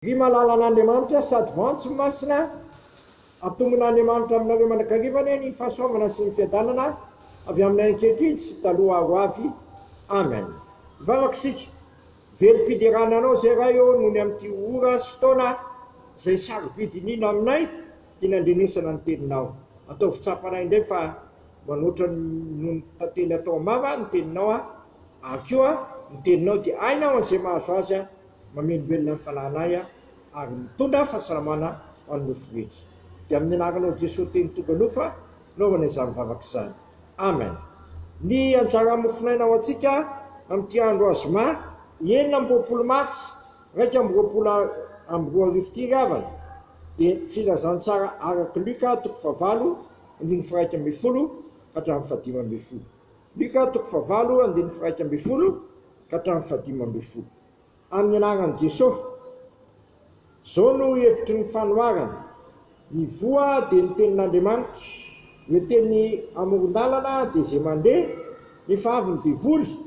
Ry malalan'Andriamanitra sady voantso masina, atombon'Andriamanitra aminareo mandrakariva anie ny fahasoavana sy ny fiadanana avy aminay ankehitriny sy taloha ary ho avy. Amen. Hivavaka isika. Velom-piderana Anao izay Ray ô noho ny amin'ity ora sy fotoana izay sarobidy indrindra aminay ity nandrenesana ny Teninao. Ataovy tsapanay indray fa manoatra noho ny tantely atao am-bava ny Teninao ary koa ny Teninao dia aina ho an'izay mahazo azy mamelombelona ny fanahinay ary mitondra fahasalamana ho an'ny nofo rehetra. Dia amin'ny anaranao Jesoa Teny tonga nofo anaovana izany vavaka izany. Amen. Ny anjara mofonaina ho antsika amin'ity andro azoma 26 martsa 2021 ity ry havana dia filazantsara araka Luka toko fahavalo andininy faha 11 ka hatramin'ny faha 15. Luka toko fahavalo andininy faha 11 ka hatramin'ny faha 15. Amin'ny anaran'i Jesoa. Izao no hevitry ny fanoharana, Ny voa dia ny tenin'Andriamanitra, ireo teny amoron-dalana dia izay mandeha, nefa avy ny devoly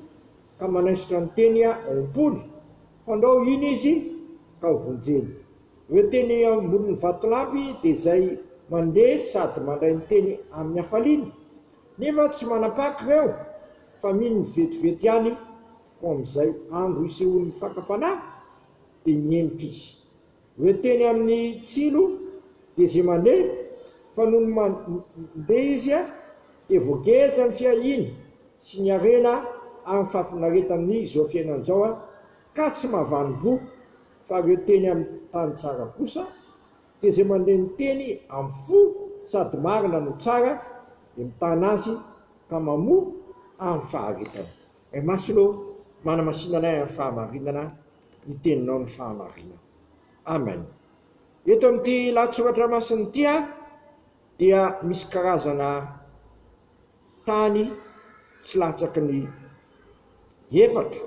ka manaisotra ny teny ao am-pony, fandrao hino izy ka ho vonjeny. Ireo teny ambonin'ny vatolampy dia izay mandeha sady mandray ny teny amin'ny hafaliana, nefa tsy manam-paka ireo fa mino ny vetivety ihany, Koa amin'izay andro isehoan'ny fakam-panahy dia mihemotra izy. Ireo teny amin'ny tsilo dia izay mandeha, fa nony mandeha izy dia voageja ny fiahiany sy ny harena ary ny fahafinaretan'ny izao fiainana izao ka tsy mahavanim-po, fa ireo teny amin'ny tany tsara kosa dia izay mandeha ny teny amin'ny fo sady marina no tsara dia mitana azy ka mamoa amin'ny faharetana. Ray Masina ô, manamasina anay amin'ny fahamarinana, ny Teninao no fahamarinana. Amen. Eto amin'ity lahatsoratra masina ity dia misy karazana tany tsy latsaky ny efatra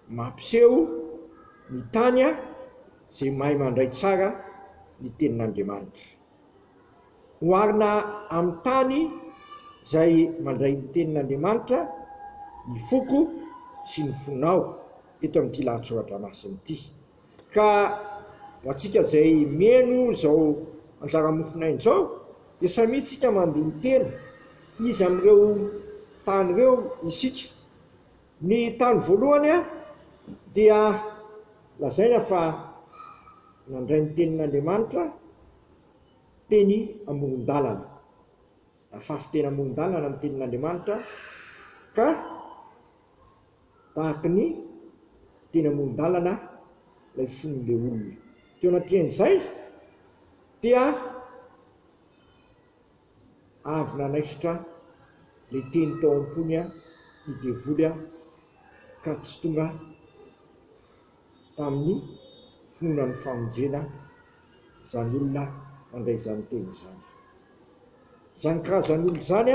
mampiseho ny tany izay mahay mandray tsara ny Tenin'Andriamanitra. Oharina amin'ny tany izay mandray ny tenin'Andriamanitra ny foko sy ny fonao eto amin'ity lahatsoratra masina ity. Ka ho antsika izay mino izao anjara mofonaina izao dia samia tsika mandini-tena iza amin'ireo tany ireo isika. Ny tany voalohany dia lazaina fa nandray ny tenin'Andriamanitra teny amoron-dalana. Nafafy teny amoron-dalana ny tenin'Andriamanitra ka tahaky ny teny amoron-dalana ilay fon'ilay olona. Teo anatrehan'izay dia avy nanaisotra ilay teny tao am-pony ny devoly ka tsy tonga tamin'ny finoana ny famonjena izany olona mandray izany teny izany. Izany karazan'olona izany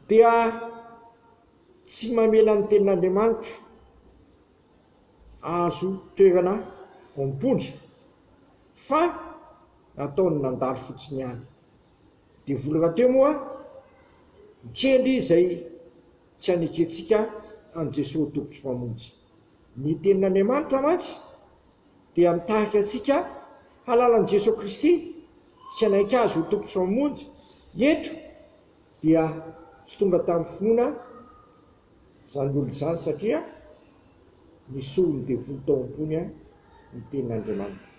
dia tsy mamela ny tenin'Andriamanitra hahazo toerana ao am-pony fa nataony nandalo fotsiny ihany. Devoly rahateo moa mikendry izay tsy hanekentsika an'i Jesoa ho Tompo sy Mpamonjy. Ny Tenin'Andriamanitra mantsy dia mitarika antsika hahalala an'i Jesoa Kristy sy hanaiky Azy ho Tompo sy Mpamonjy. Eto dia tsy tonga tamin'ny finoana izany olona izany satria nesorin'ny devoly tao am-pony ny Tenin'Andriamanitra.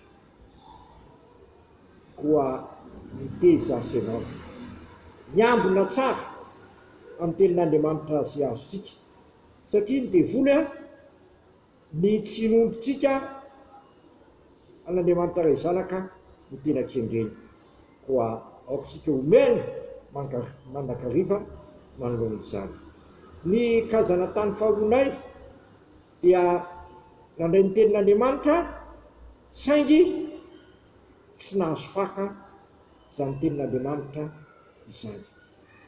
Koa miteza azy ianao. Hiambina tsara amin'ny Tenin'Andriamanitra izay azontsika. Satria ny devoly an, ny tsy inoantsika an'Andriamanitra Ray Zanaka no tena kendreny. Koa aoka isika ho mena mandrakariva manoloana izany. Ny kazana tany faharoanay dia nandray ny tenin'Andriamanitra saingy tsy nahazo faka izany tenin'Andriamanitra izany.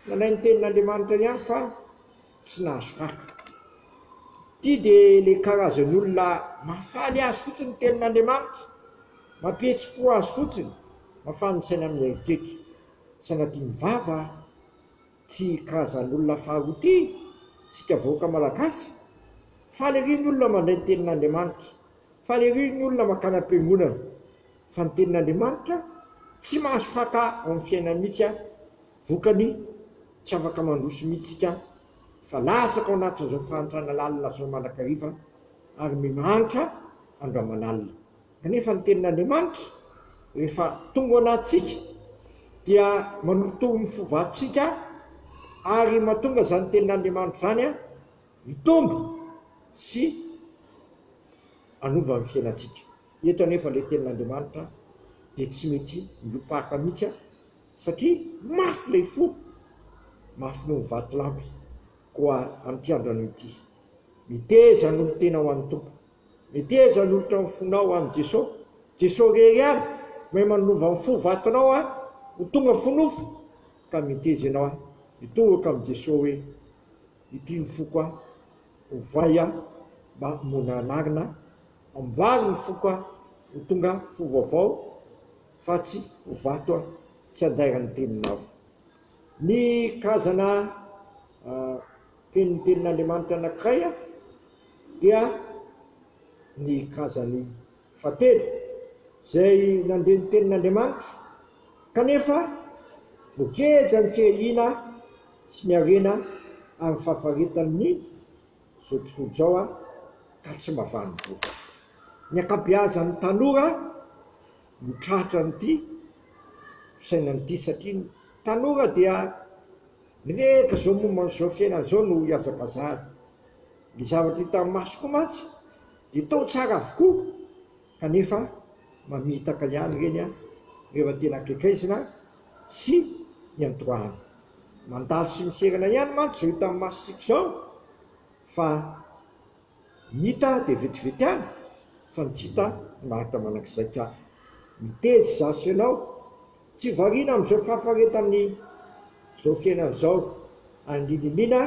Nandray ny tenin'Andriamanitra ihany fa tsy nahazo faka. Ity dia ilay karazan'olona mahafaly azy fotsiny ny tenin'Andriamanitra, mampihetsi-po azy fotsiny, mahafaly ny saina amin'ny eritreritra. Sanatria ny vava ity karazan'olona faharoa ity isika vahoaka malagasy. Faly ery ny olona mandray ny tenin'Andriamanitra. Faly ery ny olona mankany am-piangonana fa ny tenin'Andriamanitra tsy mahazo faka ao amin'ny fiainany mihitsy an! Vokany tsy afaka mandroso mihitsy isika fa latsaka ao anatin'izao fahantrana lalina izao mandrakariva ary mimahantra andro aman'alina. Kanefa ny tenin'Andriamanitra rehefa tonga ao anatintsika dia manorotoro ny fo vatontsika ary mahatonga izany tenin'Andriamanitra izany hitombo sy hanova ny fiainantsika. Eto anefa ilay tenin'Andriamanitra dia tsy mety miopaka mihitsy satria mafy ilay fo, mafy noho ny vatolampy. Koa amin'ity andro anio ity, meteza hanolo-tena ho an'ny Tompo, meteza hanolotra ny fonao ho an'i Jesoa, Jesoa irery ihany mahay manova ny fo vatonao ho tonga fo nofo, ka meteza ianao hitohoka amin'i Jesoa hoe, Ity ny foko aho, ovay aho mba hamoana anarina, amboary ny foko aho ho tonga fo vaovao fa tsy fo vato aho, tsy andairan'ny teninao. Ny karazana tenin'ny tenin'Andriamanitra anankiray dia ny karazany fahatelo, izay nandre ny tenin'Andriamanitra kanefa voageja ny fiahiana sy ny harena ary ny fahafaretan'ny izao tontolo izao ka tsy mahavanim-po. Ny ankabeazan'ny tanora no tratran'ity fisainana ity satria ny tanora dia mirehaka izao momba an'izao fiainana izao no ihazakazahany. Ny zavatra hitan'ny maso koa mantsy dia toa tsara avokoa kanefa mamitaka ihany ireny rehefa tena akaikaizina sy iantorahana. Mandalo sy miserana ihany mantsy izao hitan'ny masontsika izao fa Ny hita dia vetivety ihany fa ny tsy hita maharitra mandrakizay ka. Miteza izaho sy ianao, tsy variana amin'izao fahafaretan'ny izao fiainana izao, ary indrindra indrindra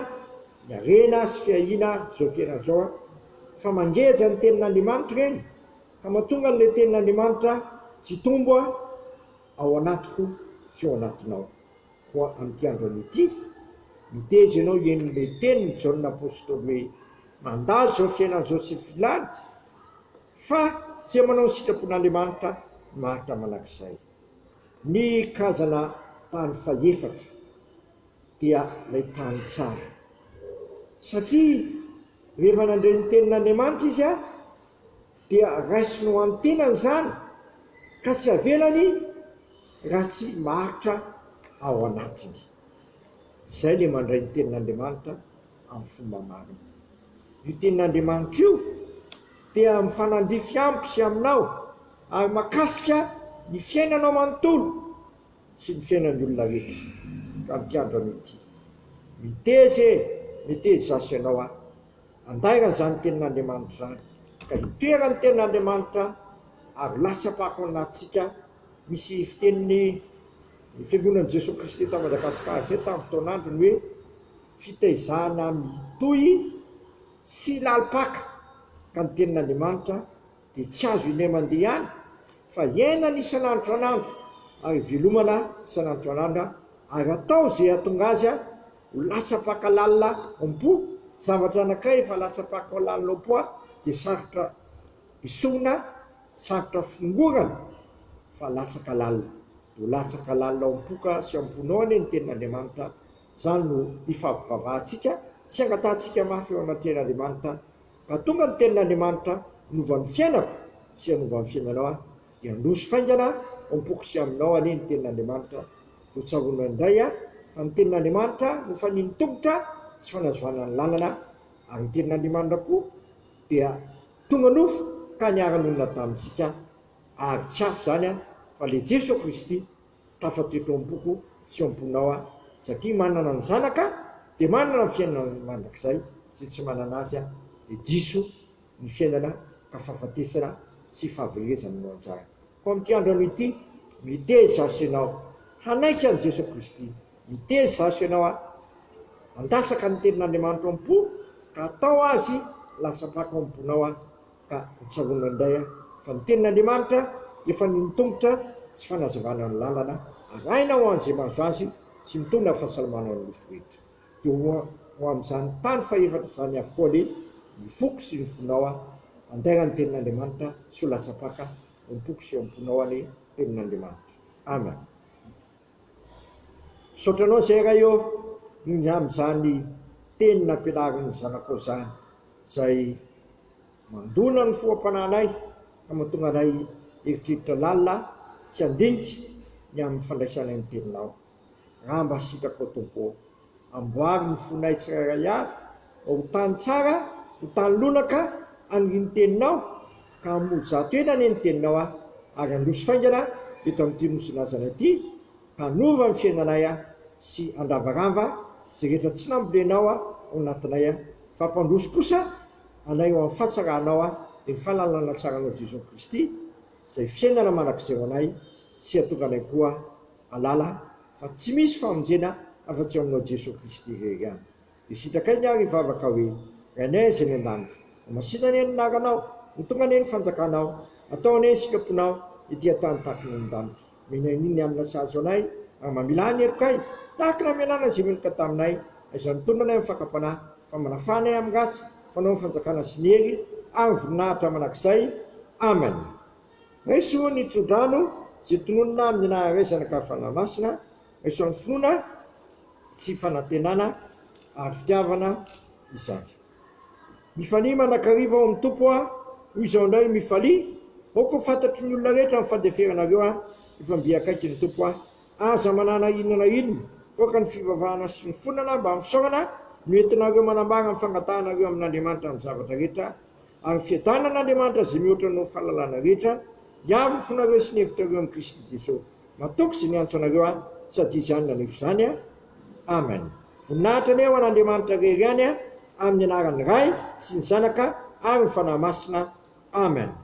ny harena sy fiahiana izao fiainana izao fa mangeja ny tenin'Andriamanitra ireny ka mahatonga an'ilay tenin'Andriamanitra tsy hitombo ao anatiko sy ao anatinao. Koa amin'ity andro anio ity, miteza ianao hihaino ilay tenin'i Jaona Apostoly hoe, Mandalo izao fiainana izao sy ny filany, fa izay manao ny sitrapon'Andriamanitra no maharitra mandrakizay. Ny karazana tany fahefatra dia ilay tany tsara. Satria rehefa nandre ny tenin'Andriamanitra izy, dia raisiny ho an'ny tenany izany, ka tsy avelany raha tsy maharitra ao anatiny. Izay ilay mandray ny tenin'Andriamanitra amin'ny fomba marina. Io tenin'Andriamanitra io dia mifanandrify amiko sy aminao ary makasika ny fiainanao manontolo sy ny fiainan'ny olona rehetra. Ka amin'ity andro anio ity, miteza e, meteza izaho sy ianao aho. Andairana izany tenin'Andriamanitra izany, ka itoeran'ny tenin'Andriamanitra ary latsa-pako ao anatintsika. Misy fitenin'ny Fiangonan'i Jesoa Kristy eto Madagasikara izay tamin'ny fotoan'androny hoe fitaizana mitohy sy lalim-paka, ka ny tenin'Andriamanitra dia tsy azo indray mandeha ihany fa iainana isan'andro isan'andro ary velomana isan'andro isan'andro ary atao izay hahatonga azy ho latsa-paka lalina am-po, zavatra anankiray efa latsa-paka lalina am-po dia sarotra esorina, sarotra fongorana fa latsaka lalina. Dia ho latsaka lalina ao am-poka sy am-ponao anie ny tenin'Andriamanitra, izany no ifampivavahantsika sy angatahantsika mafy eo anatrehan'Andriamanitra Raha tonga ny tenin'Andriamanitra hanova ny fiainako sy hanova ny fiainanao aho, dia handroso faingana ao am-poko sy aminao anie ny tenin'Andriamanitra. Ho tsaroana indray aho fa ny tenin'Andriamanitra no fanino tongotra sy fanazavana ny lalana, ary ny tenin'Andriamanitra koa dia tonga nofo ka niara-nonina tamintsika, ary tsy hafa izany fa ilay Jesoa Kristy tafatoetra ao am-poko sy ao am-ponao aho, satria manana ny Zanaka dia manana ny fiainana mandrakizay, izay tsy manana Azy dia diso ny fiainana ka fahafatesana sy fahaverezana no anjarany. Koa amin'ity andro anio ity, miteza aso ianao hanaiky an'i Jesoa Kristy, miteza aso ianao handatsaka ny tenin'Andriamanitra ao am-po ka atao Azy latsa-paka ao am-ponao aho, Ka ho tsaroana indray aho fa ny tenin'Andriamanitra dia fanilin-tongotra sy fanazavana ny lalana arahina ho an'izay mahazo azy sy mitondra fahasalamana ho an'ny nofo rehetra. Dia ho ho amin'izany tany fahefatra izany avokoa anie ny foko sy ny fonao aho. Andaira ny tenin'Andriamanitra tsy ho latsa-paka ao am-poko sy ao am-ponao anie tenin'Andriamanitra. Amen. Misaotra anao izay Ray ô noho ny amin'izany teny nampianarin'ny zanakao izany izay mandona ny fo am-panahinay ka mahatonga anay hieritreritra lalina sy handinika ny amin'ny fandraisanay ny teninao. Raha mba sitrakao Tompo ô, amboary ny fonay tsirairay avy mba ho tany tsara, ho tany lonaka anirian'ny teninao ka hamoa ena anie ny teninao aho ary handroso faingana eto amin'ity nosy lazana ity hanova ny fiainanay sy handravarava izay rehetra tsy nambolenao ao anatinay fa hampandroso kosa anay ho amin'ny fahatsaranao dia ny fahalalana tsaranao Jesoa Kristy izay fiainana mandrakizay ho anay sy hahatonga anay koa hahalala fa tsy misy famonjena afa-tsy ao aminao Jesoa Kristy irery ihany. Dia sitrakay ny ary hivavaka hoe, Rainay izay any an-danitra, homasina anie ny anaranao, ho tonga anie ny fanjakanao, atao anie ny sitraponao ety an-tany tahaka ny any an-danitra. Omena anie ny hanina sahaza anay, ary mamelà ny helokay, tahaka ny namelàna izay meloka taminay, aiza mitondra anay amin'ny fakam-panahy, fa manafaha anay amin'ny ratsy, fa Anao ny fanjakana sy ny hery ary ny voninahitra mandrakizay. Amen. Raiso ny tsodrano izay tononina amin'ny anaran'ny Ray, Zanaka ary Fanahy Masina, raiso amin'ny finoana sy fanantenana ary fitiavana izany. Mifalia mandrakariva ao amin'ny Tompo aho, hoy izao indray, mifalia, aoka ho fantatry ny olona rehetra ny fandeferanareo aho, efa mby akaiky ny Tompo aho. Aza manana inona na inona, aoka ny fivavahana sy ny fonana mba amin'ny fisaorana no entinareo manambara ny fangatahanareo amin'Andriamanitra amin'ny zavatra rehetra, ary ny fiadanan'Andriamanitra izay mihoatra noho ny fahalalana rehetra, hiaro ny fonareo sy ny hevitrareo amin'i Kristy Jesosy. Matoky izay niantso anareo aho, sady Izy ihany nanefa izany. Amen. Voninahitra anie ho an'Andriamanitra irery ihany, amin'ny anaran'ny Ray sy ny Zanaka ary ny Fanahy Masina. Amen.